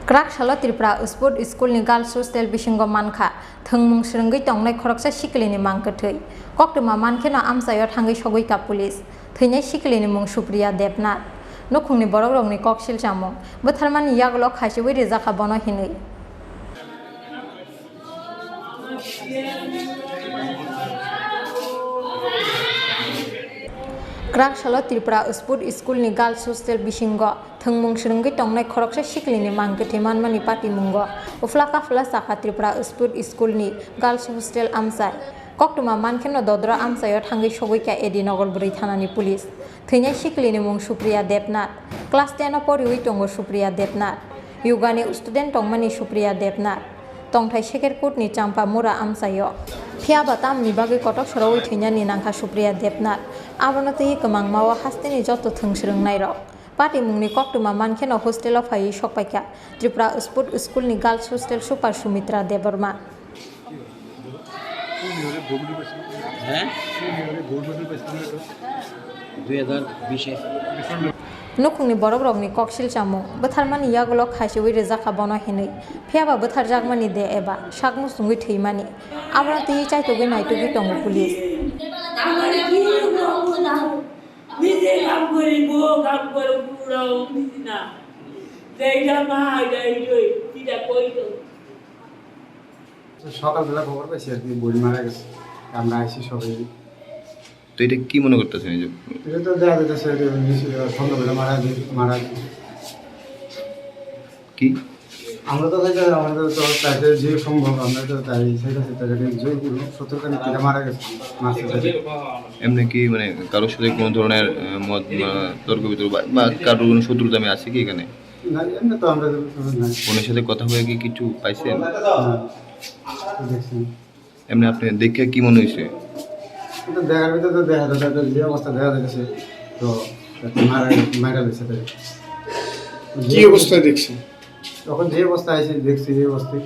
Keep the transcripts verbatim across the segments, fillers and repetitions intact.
Kwrak salo Tripura Sport School ni Girls Hostel bisingo mankha thwngmung swrwngwi tongnai khoroksa sikilini mang kwthwi. Koktwma mankheno amchaio thangwi sogwikha police. Thwinai sikilini mung Supriya Debnath. Nukhungni borokrokni koksil chamung. Bwtharmani yagulo khaichigwi rijakha bono hinwi. Kwrak salo Tripura Sport School ni Girls Hostel bisingo thwngmung swrwngwi tongnai khoroksa sikilini mang kwthwi manmani patimungo uphla kaphla chakha Tripura Sport School ni Girls Hostel amchai. Koktwma mankheno dodra amchaio thangwi sogwikha A D Nogor bwrwi thanani police. Thwinai sikilini mung Supriya Debnath. Class ten o poriwi tongo Supriya Debnath. Yogani student tongmani Supriya Debnath. Tongthai Sekerkutni Champamura amchaio. Phiyaba tamni bagwi kotok sorowi thwinani nangkha Supriya Debnath. Abono twiwi kwmangmao hasteni joto thwng swrwngnairok. Patimungni koktwma mankheno hostel o phaiwi sokpaikha Tripura Sport School ni Girls Hostel Super Sumitra Debbarma. হ্যাঁ? দুই হাজার বিশে। Nukhungni borokrokni koksil chamung, bwtharmani yagulo khaichigwi rijakha bono hinwi, phiyaba bwtharjakmani de eba sak muchungwi thwimani, abono twiwi chaitugwi naitugwi tongo police. নিজে কাম করে, বউ কাম করে, বুড়াও বুঝি না। যেইটা মা, এটা এইটাই, কিটা কই তো। সকালবেলা খবর পাইছি আর কি, বোন মারা গেছে। আমরা আইছি সবাই। তো এটা কি মনে করতেছেন এই যে? এটা তো দেখা যাচ্ছে, এটা নিশ্চয়ই সন্ধ্যাবেলা মারা গেছে, মারা গেছে। কি? আমরা তো চাই যে আমাদের তো তাকে যে সম্ভব, আমরা তো তাই সেটা সেটা যে কোনো সত্তর খানি কিনা মারা গেছে, মারছে তাকে। এমনি কি মানে কারোর সাথে কোনো ধরনের, আহ, মত, আহ, তর্ক বিতর্ক বা, বা কারোর কোনো শত্রুতা আমি আছে কি এখানে? না, এমনি তো আমরা নাই। বোনের সাথে কথা হয়ে কি কিছু পাইছেন? না, তো দেখছি না। এমনি আপনি দেখে কি মনে হয়েছে? কিন্তু দেখার ভিতরে তো দেখা যাচ্ছে যে অবস্থা দেখা যাচ্ছে, তো মারা, মারা গেছে তাই। কি অবস্থায় দেখছেন? তখন যে অবস্থা আছে দেখছি, এই অবস্থায়।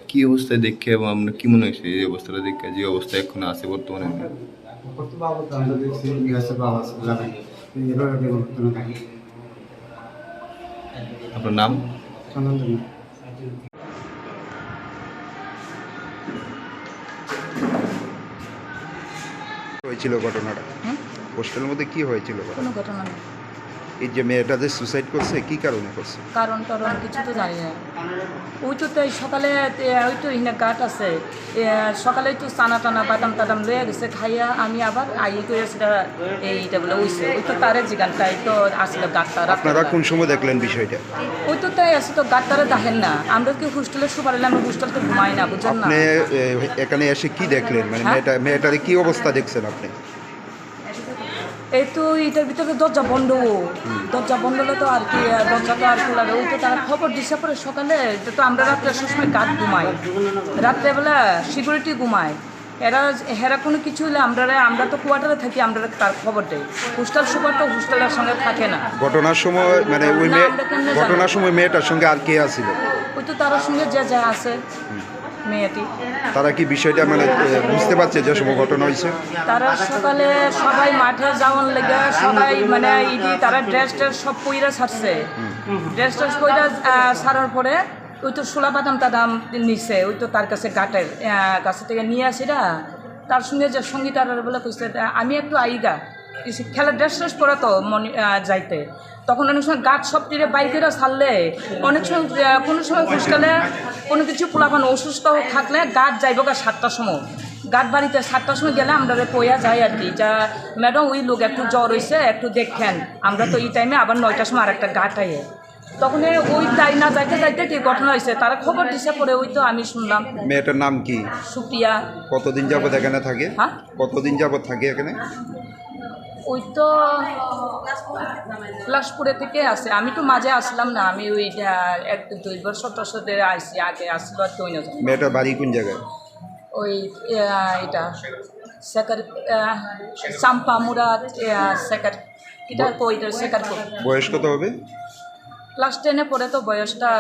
কি অবস্থায় দেখে এবং আপনার কি মনে হয়েছে এই অবস্থাটা দেখে, যে অবস্থা এখন আছে বর্তমানে? এখন তো বাবা তো আমরা দেখছি, গ্যাসে বাবা আছে, লাগাই। এইভাবে বিপদ হতো না। আপনার নাম? চন্দন দেবনাথ। হয়েছিল ঘটনাটা? হুম? হোস্টেলের মধ্যে কি হয়েছিল ঘটনা? কোনো ঘটনা নেই। এই যে মেয়েটা যে সুসাইড করছে, কি কারণে করছে? কারণ টারণ কিছু তো জানি না। ওই তো তাই সকালে তে-, ওই তো এখানে গার্ড আছে, এ, সকালে তো চানা টানা বাদাম টাদাম লয়ে গেছে খাইয়া, আমি আবার আই করে সেটা এইটা বলে ওইছে, ওই তো তারে জিগান তাই তো আসলে গার্ডটা রাখতে আপনারা পারে। কোন সময় দেখলেন বিষয়টা? ওই তো তাই আছে তো গার্ডটারে দেখেন না, আমরা কি হোস্টেলে সুপার হলে আমরা হোস্টেল তো ঘুমাই না, বুঝছেন না? আপনি, এ, এখানে এসে কি দেখলেন? মানে হ্যাঁ? মেয়েটা, মেয়েটারে কি অবস্থা দেখছেন আপনি? এই তো এটার ভিতরে তো দরজা বন্ধ। হুম। দরজা বন্ধ হলে তো আর কি, আহ, দরজা তো আর খোলা নেই। ওই তো তারা খবর দিছে পরে সকালে, এটা তো আমরা রাত্রে সবসময় গার্ড ঘুমাই। রাত্রেবেলা সিকিউরিটি ঘুমায়। এরা, হেরা কোনো কিছু হলে আমরা, আমরা তো কোয়ার্টারে থাকি, আমরা তার খবর দেই। হোস্টেল সুপার তো হোস্টেলের সঙ্গে থাকে না। ঘটনার সময়, মানে, ওই না, মেয়ে-, আমরা কেমনে জানি? ঘটনার সময় মেয়েটার সঙ্গে আর কে আছিল? ওই তো তার সঙ্গে যে যে আছে। হুম। মেয়েটি। তারা কি বিষয়টা, মানে, এ, বুঝতে পারছে যে সময় ঘটনা হয়েছে? তারা সকালে সবাই মাঠে যাওয়ার লেগে সবাই, মানে, এই যে তারা ড্রেস ট্রেস সব পইরা ছাড়ছে। হুম। ড্রেস ট্রেস পইরা, আহ, ছাড়ার পরে ওই তো শোলা বাদাম টাদাম নিছে, ওই তো তার কাছে গাটের, আহ, কাছে থেকে নিয়ে আসি না। তার সঙ্গে যে সঙ্গীতার বলে কইছে, "আমি একটু আইগা।" কিছু খেলা ড্রেস ট্রেস পরা তো মনে, আহ, যাইতে। তখন অনেক সময় গার্ড সব তীরে বাইকেরা ছাড়লে অনেক সময়, আহ, কোনো সময় হোস্টেলে কোনো কিছু পোলাপান অসুস্থ থাকলে গার্ড যাইবো গা সাতটার সময়। গার্ড বাড়িতে সাতটার সময় গেলে আমরা রে কইয়া যাই আর কি, যা ম্যাডাম ওই লোক একটু জ্বর হইছে, একটু দেখেন। আমরা তো এই টাইমে আবার নয়টার সময় আরেকটা গার্ড আইয়ে। তখন ওই তাই না যাইতে যাইতে কি ঘটনা হয়েছে, তারা খবর দিছে পরে ওই তো আমি শুনলাম। মেয়েটার নাম কি? সুপ্রিয়া। কতদিন যাবত এখানে থাকে? হ্যাঁ? কতদিন যাবত থাকে এখানে? ওই তো লাশপুরে থেকে আসে। আমি তো মাঝে আসলাম না, আমি ওই, আহ, এক দুই বছর টছর ধরে আইসি, আগে আসলো আর কি অন্য জায়গায়। মেয়েটার বাড়ি কোন জায়গায়? ওই, আহ, এটা সেকার, আহ, চাম্পা মুরাদ, আহ, সেকার, এটা কই, এটা সেকার কই। বয়স কত হবে? ক্লাস টেনে পড়ে তো বয়সটা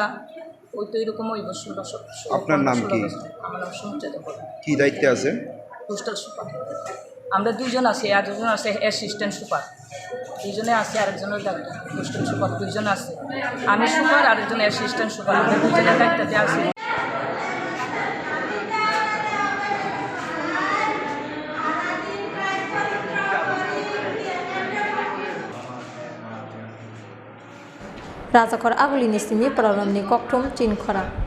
ওই তো এরকম ওই বছর, ষোলো, ষোলো, আপনার নাম ষোলো কি? বছর। আমার নাম সুমিত্রা দেববর্মা। কি দায়িত্বে আছেন? Hostel super. আমরা দুইজন আছি, আর দুজন আছে অ্যাসিস্ট্যান্ট সুপার। দুইজনে আছে, আরেকজন ওই ডাক্তার, দুইজন সুপার, দুইজন আছে। আমি সুপার, আরেকজন অ্যাসিস্ট্যান্ট সুপার, আমরা দুইজনের দায়িত্বে আছি। Rajakhor agulini simi Proromni kokthum chinkhorang.